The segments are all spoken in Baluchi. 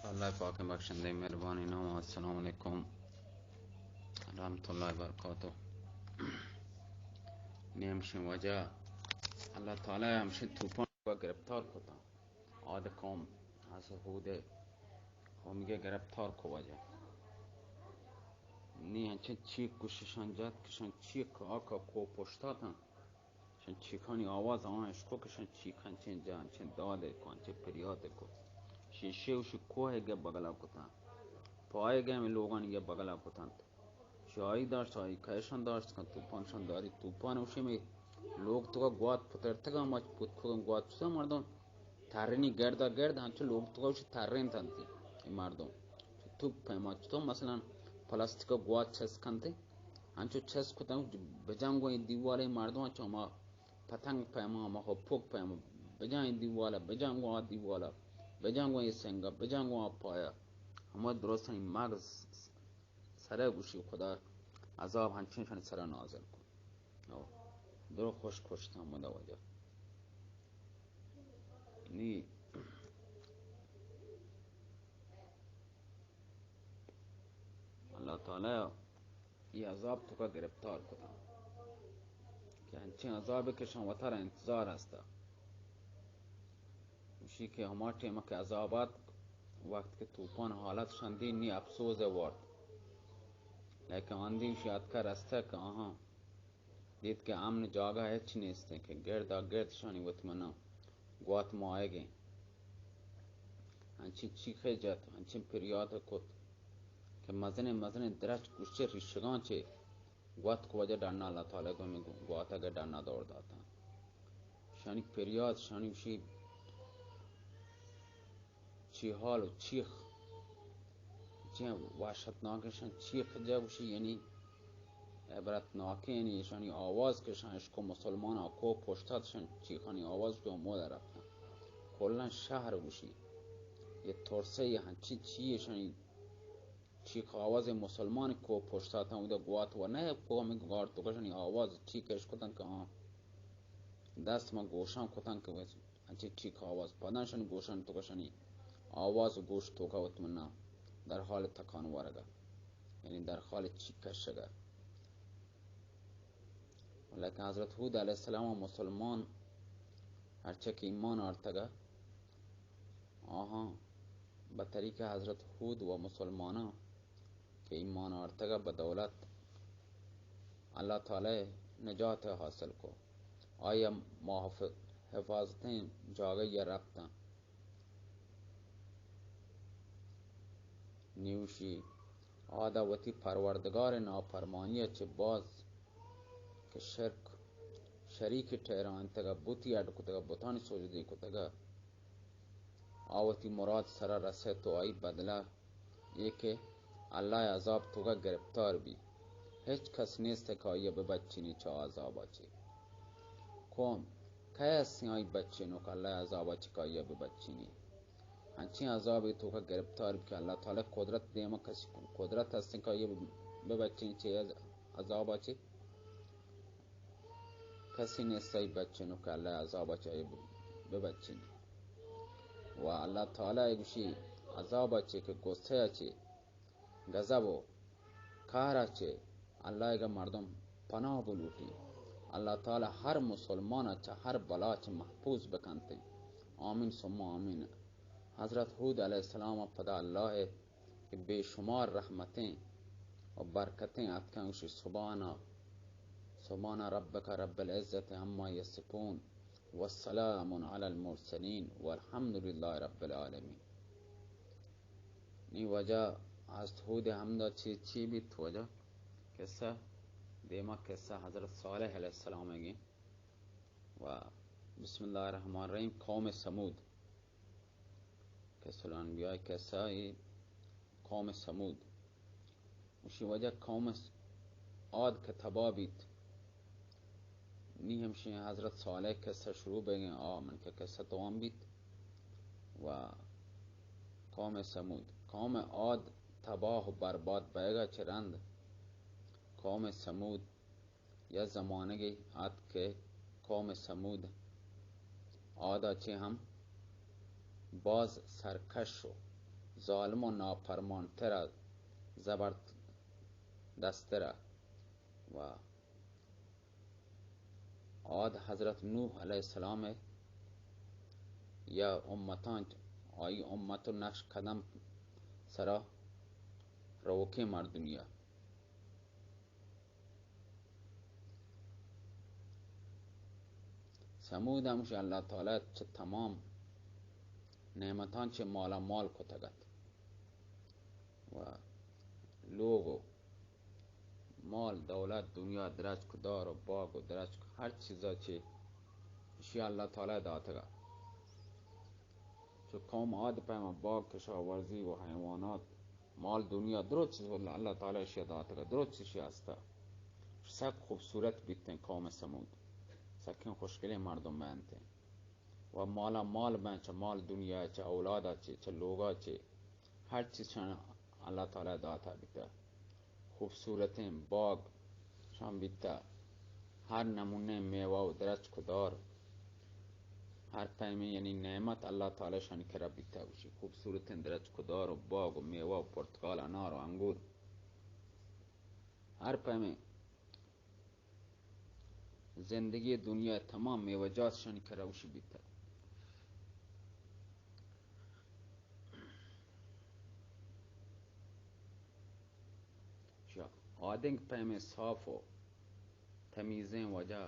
اللہ پاک بخشندہ مہربانی نام. السلام علیکم ورحمۃ اللہ وبرکاتہ. نی ہمشیں وجہ اللہ تعالی ہمشیں طوفان ءَ گرفتار کتاں. عاد قوم، از ثمود قوم ءَ گرفتار کو وجہ. نی ہنچیں چیک کششان جت، کشان چیک آکا کو پشتاتاں. شن چیکانی آواز آں اشکو کہ شن چیک انچیں جا، انچیں دادے کو، انچیں پریاتے کو. شیشے وشی کوہ گے بگلا کتاں. پائے گے ہمیں لوگانی گے بگلا کتاں. شاہی داشت، شاہی کیشان داشت کن، طوفان شان داری، طوفان وشی میں لوگ تو کا گوات پترتگا مچ پوت کن گوات چوسا مردم ترینی گردا گرد، ہنچو لوگ تو کا وشی ترین تنتی. اے مردم تو پیما تو مثلاً پلاستیک گوات چس کنتے. انچو چست کتاں، بجاں گوں اے دیوال ءِ مردماں چو ہما پتنگ پیما، ہما ہپک پیما، بجاں اے دیوال ءَ، بجاں گوں آ دیوال ءَ، بجاں گوں اے سنگ ءَ، بجاں گوں آ پایا. ہما درستانی مغز سر ءَ گوشی خدا عذاب ہنچیں شانی سر ءَ نازل کن. او، درو خوش خوش تاں مدا وجہ. نی اللہ تعالی یہ عذاب تو کا گرفتار کتا کہ انچیں عذاب کہ شان وتارا انتظار ہستا. گوشی کہ ہما ٹیم کہ عذابات وقت کہ طوفان حالت شندی نی افسوس ءَ وارت، لیکن آندی گوشی اتکا رستہ کہ آہاں دیت کہ امن جاگہ ہچ نیستیں کہ گردا گرد شانی وت منا گوات مائگیں. انچیں چیخے جت، انچیں پریات کت کہ مزنیں مزنیں درچک گوشے ریشگاں چے گوات کو وجہ ڈنا اللہ تعالی گو ہمیں گواتگ ڈنا دور داتاں. شانی پریات، شانی گوشی چی حال و چیخ، چی وحشتناکیں شان چیخ جا گوشی، یعنی عبرتناکیں، یعنی شانی آواز کہ شان اشکو مسلمان آکو پشتات شان چیخانی آواز جو مودا رفتن. کلن شہر گوشی یہ ترسے، یہ ہنچی چی شانی چیخ آواز مسلمان کو پشتاتاں اودا گوات و نہ کو ہمیں گار تو شانی آواز چیخ اش کتن کہ ہاں دست من گوشان کتن کہ انچیں چیک آواز پداں شنی گوشان تو شنی آواز گوش تو کا وت منا در حال تکان ورگا، یعنی در حال چیک کشگا. لیکن حضرت ہود علیہ السلام و مسلمان ہرچہ کہ ایمان آرتگا، آہاں بہ طریق حضرت ہود و مسلماناں کہ ایمان آرتگا بدولت اللہ تعالی نجات حاصل کو. آیا محف-، حفاظتیں جاگہ یا رفتن. نیوشی آدا وتی پروردگار نافرمانی چہ باز کہ شرک، شریک ٹھہرائنتگا، بتی اڈ کتگا، بتانی سجدی کتگا. آ وتی مراد سرا رسے تو آئی بدلہ اے کہ اللہ ءِ عذاب توکا گرفتار بی. ہچ کس نیست کہ آئی ءَ ببچینی چہ عذابا چے. قوم کئے ہستیں آئی بچینوک اللہ ءِ عذابا چے کہ آئی ءَ ببچینی؟ انچیں عذابے توکا گرفتار بی کہ اللہ تعالی قدرت دیما کسی قدرت ہستیں کہ آئی ءَ ببچینی چہ عذابا چے؟ کسی نیست آئی بچینوک اللہ ءِ عذابا چے آئی ببچینی. و اللہ تعالی گوشی عذابا چے کہ غصہ چے، غضب و قہر چے اللہ ءَ مردم پناہ بلوٹی. اللہ تعالی ہر مسلمان چہ ہر بلا چے محفوظ بکنتے. آمین ثم آمین. حضرت ہود علیہ السلام پدا اللہ ءِ کہ بے شمار رحمتیں و برکتیں اتکن، گوشی سبحان، سبحان ربک رب العزت عما یصفون و سلام علی المرسلین والحمد للہ رب العالمین. نی وجہ حضرت ہود ہمدا چی، چی بیت وجہ قصہ دیما قصہ حضرت صالح علیہ السلام گیں. و بسم اللہ الرحمن الرحیم، قوم ثمود، قصہ الانبیاء، قصہ قوم ثمود. اشی وجہ قوم عاد کہ تباہ بیت، نی ہمشی حضرت صالح قصہ شروع بگیں، آ من کہ قصہ توام بیت. و قوم ثمود، قوم عاد تباہ و برباد بیگا چہ رند قوم ثمود یا زمانگے آتک کہ قوم ثمود عادا چہ ہم باز سرکش و ظالم و نافرمانتر ء زبردستتر ء و عاد حضرت نوح علیہ السلام ء یا امتاں، آئی امت و نقش قدم سرا روکیں مردمی ء۔ ثمود ہمش اللہ تعالی چہ تمام نعمتاں چہ مالا مال کتگ ات و لوگ و مال، دولت، دنیا، درچک و دار و باگ و درچک، ہر چیزا چہ اشی اللہ تعالی داتگ ات۔ چو قوم عاد پیما باگ، کشاورزی و حیوانات، مال دنیا، درو چیز اللہ تعالی اشی داتگ ات، درو چیز اشی ہستا۔ سک خوبصورت بیتیں قوم ثمود، سکیں خوشگلیں مردم بینتیں و مالا مال بین، چہ مال دنیا، چہ اولادا چہ، چہ لوگا چہ، ہر چیز شان اللہ تعالی داتا بیتا۔ خوبصورتیں باگ شان بیتا، ہر نمونیں میوہ و درچک و دار، ہر پیمیں یعنی نعمت اللہ تعالی شان کرا بیتا۔ گوشی خوبصورتیں درچک و دار و باگ و میوہ و پرتقال، انار و انگور، ہر پیمیں زندگی دنیا تمام میوہ جات شانی کرا اوشی بیتا۔ شا آدنگ پیمیں صاف و تمیزیں وجہ،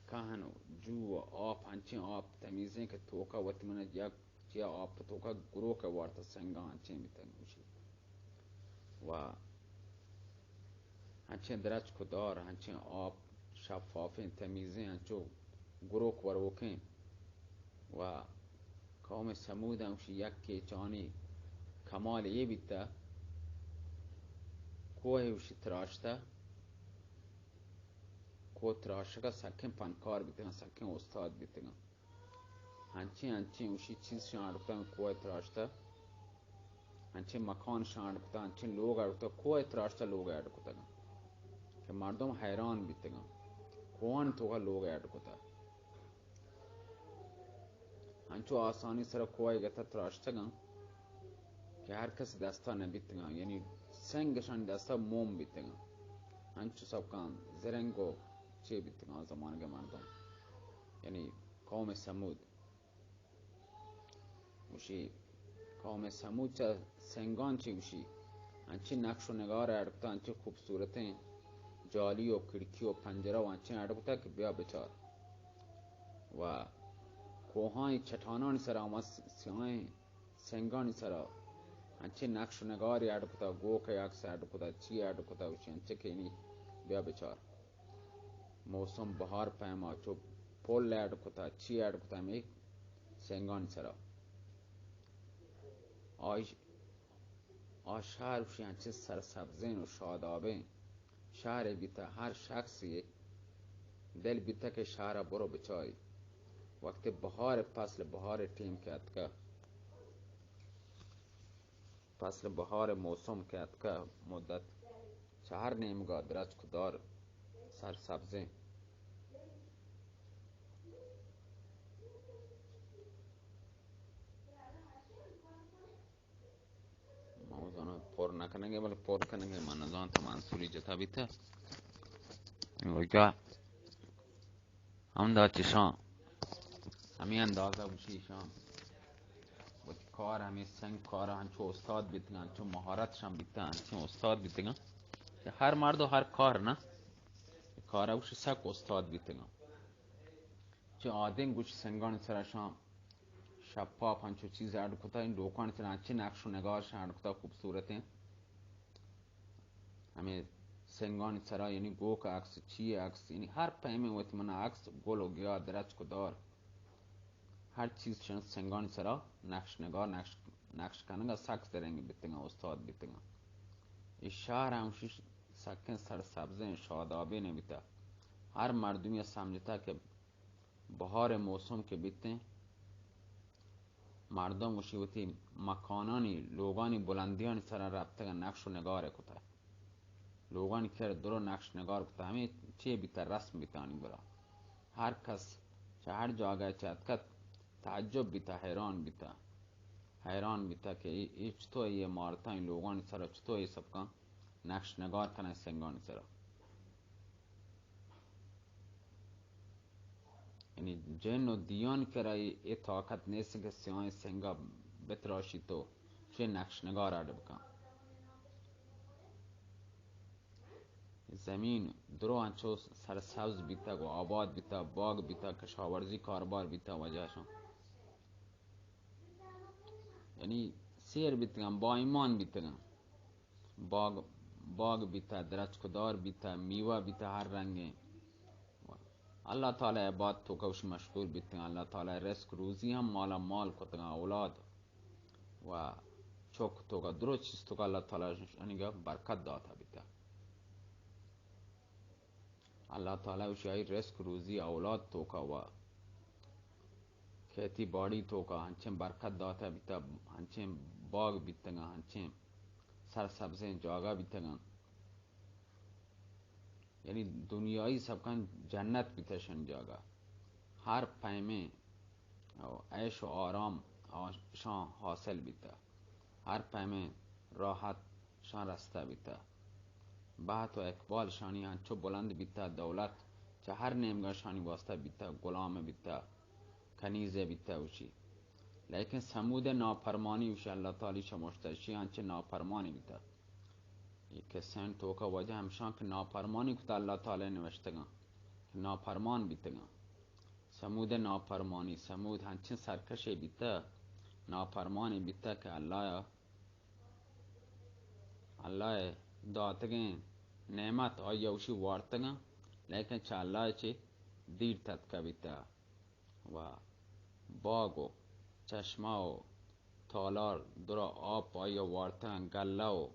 کہن و جو و آپ، انچیں آپ تمیزیں کہ توکا وت من یک چیا آپ توکا گروک وارتا، سنگا انچیں بیتگ اوشی۔ و ہنچیں درچک و دار، ہنچیں آپ شفافیں، تمیزیں، ہنچو گروک وروکیں۔ و قوم ثمود ہمشی یکے چانی کمال اے بیتا، کوہ اوشی تراشتا، کوہ تراشگا سکیں پنکار بیتگاں، سکیں استاد بیتگاں۔ انچیں انچیں اوشی چیز شان اڈ کتگ، کوہ تراشتہ، انچیں مکان شان اڈ کتگ، انچیں لوگ اڈ کتگ، کوہ تراشتہ لوگ اڈ کتگ کہ مردم حیران بیتگاں۔ کوہانی توکا لوگ اڈ کتگ، انچو آسانی سرا کوہ گتہ تراشتگاں کہ ہر کس دستا نہ بیتگاں، یعنی سنگ شان دستا موم بیتگاں۔ انچو سبکان زرنگ و چے بیتگاں زمانگے مردم، یعنی قوم ثمود۔ گوشی، قوم ثمود چہ سنگان چی گوشی، انچیں نقش و نگار اڈ کتا، انچیں خوبصورتیں جالی و کھڑکی و پنجرہ و انچیں اڈ کتا کہ بیا بچار۔ و کوہانی چٹانانی سرا، ہما سیاہیں سنگانی سرا انچیں نقش و نگاری اڈ کتا، گوک عکس اڈ کتا، چی اڈ کتا، گوشی انچیں کہ اینی بیا بچار۔ موسم بہار پیما چو پل اڈ کتا، چی اڈ کتا ہمے سنگانی سرا۔ آ، آ شہر وشی انچیں سرسبزیں و شادابیں شہرے بیتا، ہر شخصی دل بیتا کہ شہرا برو بچاری۔ وقتی بہار فصل، بہار ٹیم کہ اتکا، فصل بہار موسم کہ اتکہ مدت، چہ ہر نیمگا درچک دار سرسبزیں۔ ما زاناں پر نہ کنگے، بلے پر کنگے، من نزانت منصوری جتا بیتہ۔ گوشگا ہمدا چشاں ہمے اندازہ گوشی، ایشاں وتی کار، ہمے سنگ کار انچو استاد بیتگاں، انچو مہارت شان بیتگاں، انچیں استاد بیتگاں کہ ہر مرد و ہر کار نہ، کار گوشی سک استاد بیتگاں۔ چہ آدم گوشی سنگانی سرا شان شپاپ انچو چیز اڈ کتا، این لوکانی سرا انچیں نقش و نگار شان اڈ کتا، خوبصورتیں۔ ہمے سنگانی سرا، یعنی گوک عکس، چی عکس، یعنی ہر پیمیں وت منا عکس، گل و گیا، درچک و دار، ہر چیز چنت سنگانی سرا نقش نگار، نقش، نقش کنگا سک زرنگ بیتگاں، استاد بیتگاں۔ اے شہر ہمشی سکیں سرسبزیں، شادابیں بیتا۔ ہر مردمی سمجھتا کہ بہار موسم کہ بیتیں، مردم گوشی وتی مکانانی، لوگانی بلندیانی سرا رپتگاں، نقش و نگارے کتہ۔ لوگانی کر درو نقش نگار کتہ، ہمے چے بیتہ، رسم بیتہ آنی برا۔ ہر کس چہ ہر جاگہ چہ اتکت تعجب بیتہ، حیران بیتہ۔ حیران بیتا کہ اے، اے چطور اے عمارتاں، اے لوگانی سرا چطور اے سبکاں نقش نگار کناں سنگانی سرا۔ یعنی جن و دیان کرا اے، اے طاقت نیست کہ سیاہیں سنگا بتراشیت و چے نقش نگار اڈ بکن۔ زمین درو انچو سرسبز بیتگ و آباد بیتگ، باغ بیتگ، کشاورزی کاربار بیتگ، وجہ شان یعنی سیر بیتگاں، با ایمان بیتگاں۔ باغ، باغ بیتہ، درچک دار بیتہ، میوہ بیتہ ہر رنگیں۔ اللہ تعالی عباد توکا وش مشغول بیتگاں، اللہ تعالی رزق روزی ہم مالا مال کتگاں، اولاد و چک توکا، درو چیز توکا اللہ تعالی انیگا برکت داتا بیتہ۔ اللہ تعالی وشی آئی رزق روزی اولاد توکا و کھیتی باڑی توکا ہنچیں برکت داتا بیتا، ہنچیں باغ بیتگاں، ہنچیں سرسبزیں جاگہ بیتگاں۔ یعنی دنیای سبکان جنت بیتا شن جاگہ۔ ہر پیمیں او عیش و آرام آ-، شان حاصل بیتہ۔ ہر پیمیں راحت شان رستہ بیتہ۔ بحت و اقبال شانی انچو بلند بیتہ، دولت چہ ہر نیمگا شانی واسطہ بیتہ، غلام بیتہ، کنیز بیتہ وشی۔ لیکن سمود نافرمانی وشی اللہ تعالی شموشتہ، شی انچے نافرمانی بیتہ۔ یہ قصہ توکا وجہ ہمشان کہ نافرمانی کتا اللہ تعالی نوشتگاں، کہ نافرمان بیتگاں۔ سمود نافرمانی، سمود ہنچیں سرکشے بیتہ، نافرمانی بیتہ کہ اللہ، اللہ داتگیں نعمت آئی اوشی وارتگاں، لیکن چہ اللہ چہ دیر تتکہ بیتہ۔ و باغ و چشمہ و تالار درا آپ آئی وارتگاں، گلہ و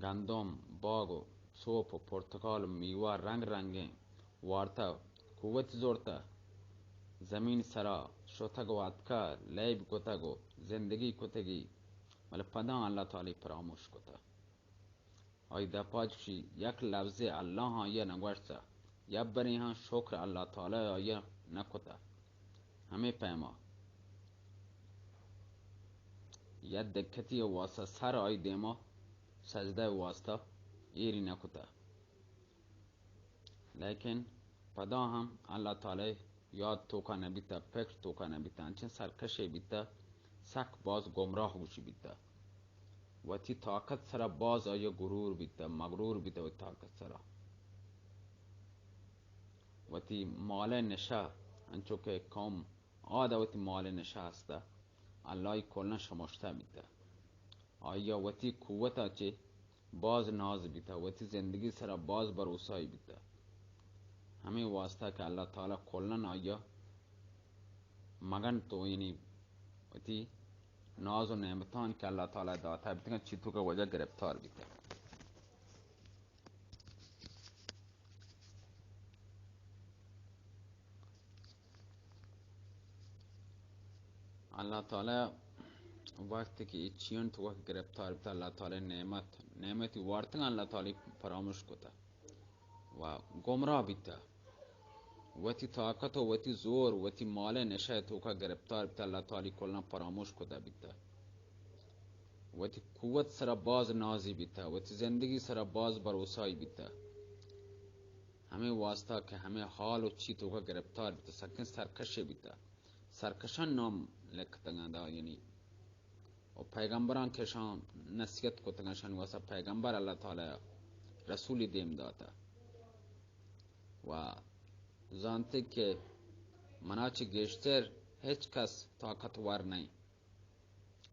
گندم، باغ و سوپ و پرتکال و میوہ رنگ رنگیں وارتہ، قوت زورتہ، زمین سرا شتگ و اتکہ، لیب کتگ و زندگی کتگی، بلے پداں اللہ تعالی پراموش کتہ۔ آئی دپا چوشی یک لفظے اللہ آئی نگوشتہ، یک برے ہاں شکر اللہ تعالی آئی نکتہ۔ ہمے پیما یک دکتی واسطہ سر آئی دیما سجدہ واسطہ ایری نکتہ۔ لیکن پدا ہم اللہ تعالی یاد توکا نبیتہ، فکر توکا نبیتہ، انچیں سرکشے بیتہ، سک باز گمراہ گوشی بیتہ۔ وتی طاقت سرا باز آئی غرور بیتہ، مغرور بیتہ وتی طاقت سرا۔ وتی مال نشہ، انچو کہ قوم عاد وتی مال نشہ ہستہ، اللہ کلاں شموشتہ بیتہ۔ آئی وتی قوت چہ باز ناز بیتہ، وتی زندگی سرا باز بھروسہ بیتہ۔ ہمے واسطہ کہ اللہ تعالی کلاً آئی مگن تو، یعنی وتی ناز و نعمتان کہ اللہ تعالی داتا بیتگاں، چی توکا وجہ گرفتار بیتہ۔ اللہ تعالی وقت کہ اے چیان توکا گرفتار بیتہ، اللہ تعالی نعمت، نعمتی وارتگاں، اللہ تعالی فراموش کتہ و گمراہ بیتہ۔ وتی طاقت و وتی زور، وتی مال نشہ توکا گرفتار بیتہ، اللہ تعالی کلاں فراموش کتہ بیتہ۔ وتی قوت سرا باز نازی بیتہ، وتی زندگی سرا باز بھروسہ بیتہ۔ ہمے واسطہ کہ ہمے حال و چی توکا گرفتار بیتہ، سکیں سرکشے بیتہ۔ سرکشان نام لکھتگاں دا، یعنی و پیغمبران کہ شان نصیحت کتگاں، شان واسطہ پیغمبر اللہ تعالی رسولی دیم داتہ و زانتے کہ منا چہ گیشتر ہچ کس طاقتور نہیں۔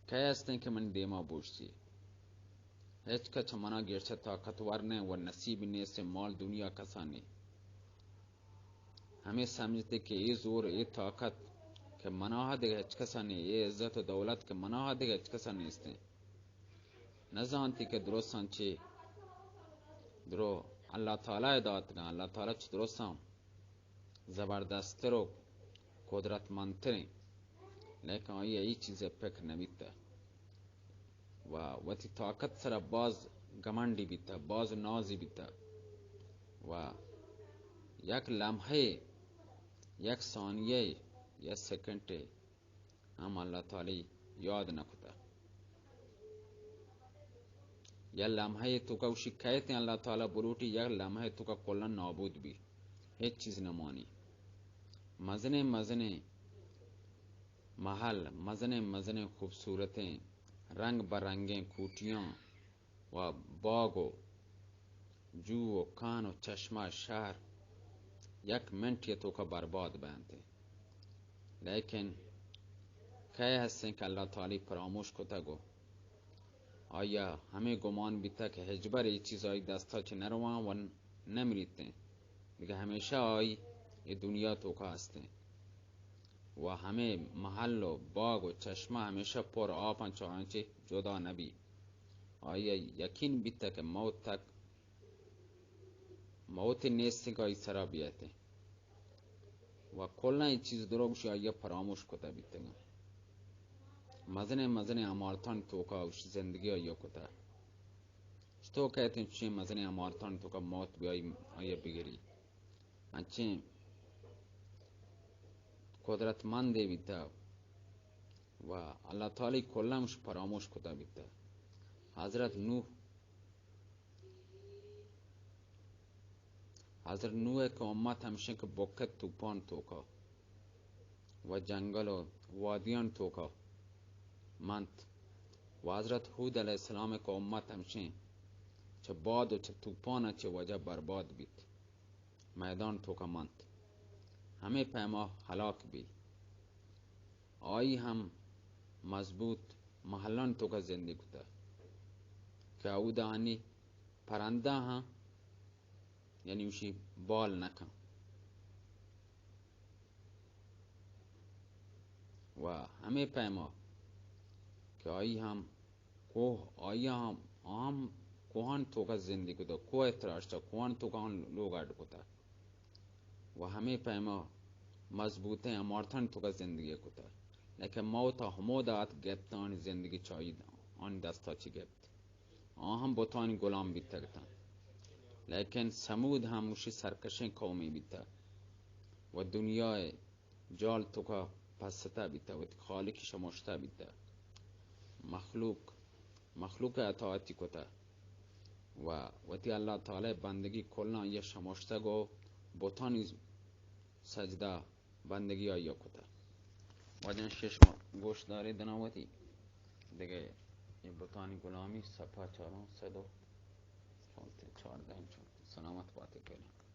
کئے ہستیں کہ منی دیما بوشتی؟ ہچ کس چہ منا گیشتر طاقتور نہیں و نصیب نیست، مال دنیا کسا نہیں۔ ہمے سمجھتے کہ اے زور، اے طاقت کہ منا ہا دگہ ہچ کسا نہیں، اے عزت و دولت کہ منا ہا دگہ ہچ کسا نیستیں۔ نہ زانتی کہ درستاں چے درو اللہ تعالی داتگاں، اللہ تعالی چہ درستاں زبردستر و قدرتمندتریں، لیکن آئی ء اے چیز ء فکر نہ بیتہ و وتی طاقت سرا باز گمنڈی بیتہ، باز نازی بیتہ و یک لمحے، یک ثانیہ، یک سیکنڈے ہم اللہ تعالی یاد نہ کتہ۔ یا لمحہ توکا گوشی کئیت اللہ تعالی بلوٹی، یک لمحہ توکا کلا نابود بی، ہچ چیز نمانی۔ مزنیں مزنیں محل، مزنیں مزنیں خوبصورتیں رنگ برنگیں کوٹیاں و باغ و جو و کان و چشمہ شہر یک منٹے توکا برباد بینت۔ لیکن کئے ہستیں کہ اللہ تعالی پراموش کتگ و آیا ہمے گمان بیتگ کہ ہچبر اے چیز آئی دستا چہ نرواں و نمریتیں، دگہ ہمیشہ آئی اے دنیا توکا ہستیں و ہمے محل و باغ و چشمہ ہمیشہ پر آپاں چہ آیاں چہ جدا نبی۔ آئی یقین بیتگ کہ موت تک، موت نیستیں کہ آئی سرا بیایتیں و کلاں اے چیز دروگ شی آئی پراموش کتہ بیتگاں۔ مزنیں مزنیں عمارتانی توکا اوشی زندگی آئی کتہ۔ چطور کئیت انچیں مزنیں عمارتانی توکا موت بیائی آئی بگری؟ انچیں قدرتمندے بیتہ و اللہ تعالی کلا اش پراموش کتہ بیتہ۔ حضرت نوح، حضرت نوح کہ امت ہمشیں کہ بکت طوفان توکا و جنگل و وادیان توکا منت و حضرت ہود علیہ السلام کہ امت ہمشیں چہ باد و چہ طوفان چہ وجہ برباد بیت۔ میدان توکا منت، ہمے پیما ہلاک بی۔ آئی ہم مضبوط محلان توکا زندگی کتہ کہ اودا آنی پرندہ ہاں، یعنی اوشی بال نکن۔ و ہمے پیما کہ آئی ہم کوہ، آئی ہم، ہم کوہان توکا زندگی کتہ، کوہ تراشتہ، کوہان توکا ہم لوگ اڈ کتہ و ہمے پیما مضبوطیں عمارتان توکا زندگی کتہ۔ لیکن موت ہمودا ات گپت، آنی زندگی چائی آنی دستا چی گپت۔ آ ہم بتانی غلام بیتگ اتنت۔ لیکن ثمود ہم اوشی سرکشیں قومے بیتہ و دنیائے جال توکا پستہ بیتہ، وتی خالقی شموشتہ بیتہ۔ مخلوق، مخلوق اطاعتی کتہ و وتی اللہ تعالی بندگی کلاں آئی شموشتگ و بتانی سجدہ بندگی آئی کتہ۔ واجہ شش ما گوش داری دنا وتی دگہ اے بتانی غلامی صفحہ چاروں سد و چاردہ۔ سلامت باتے کریں۔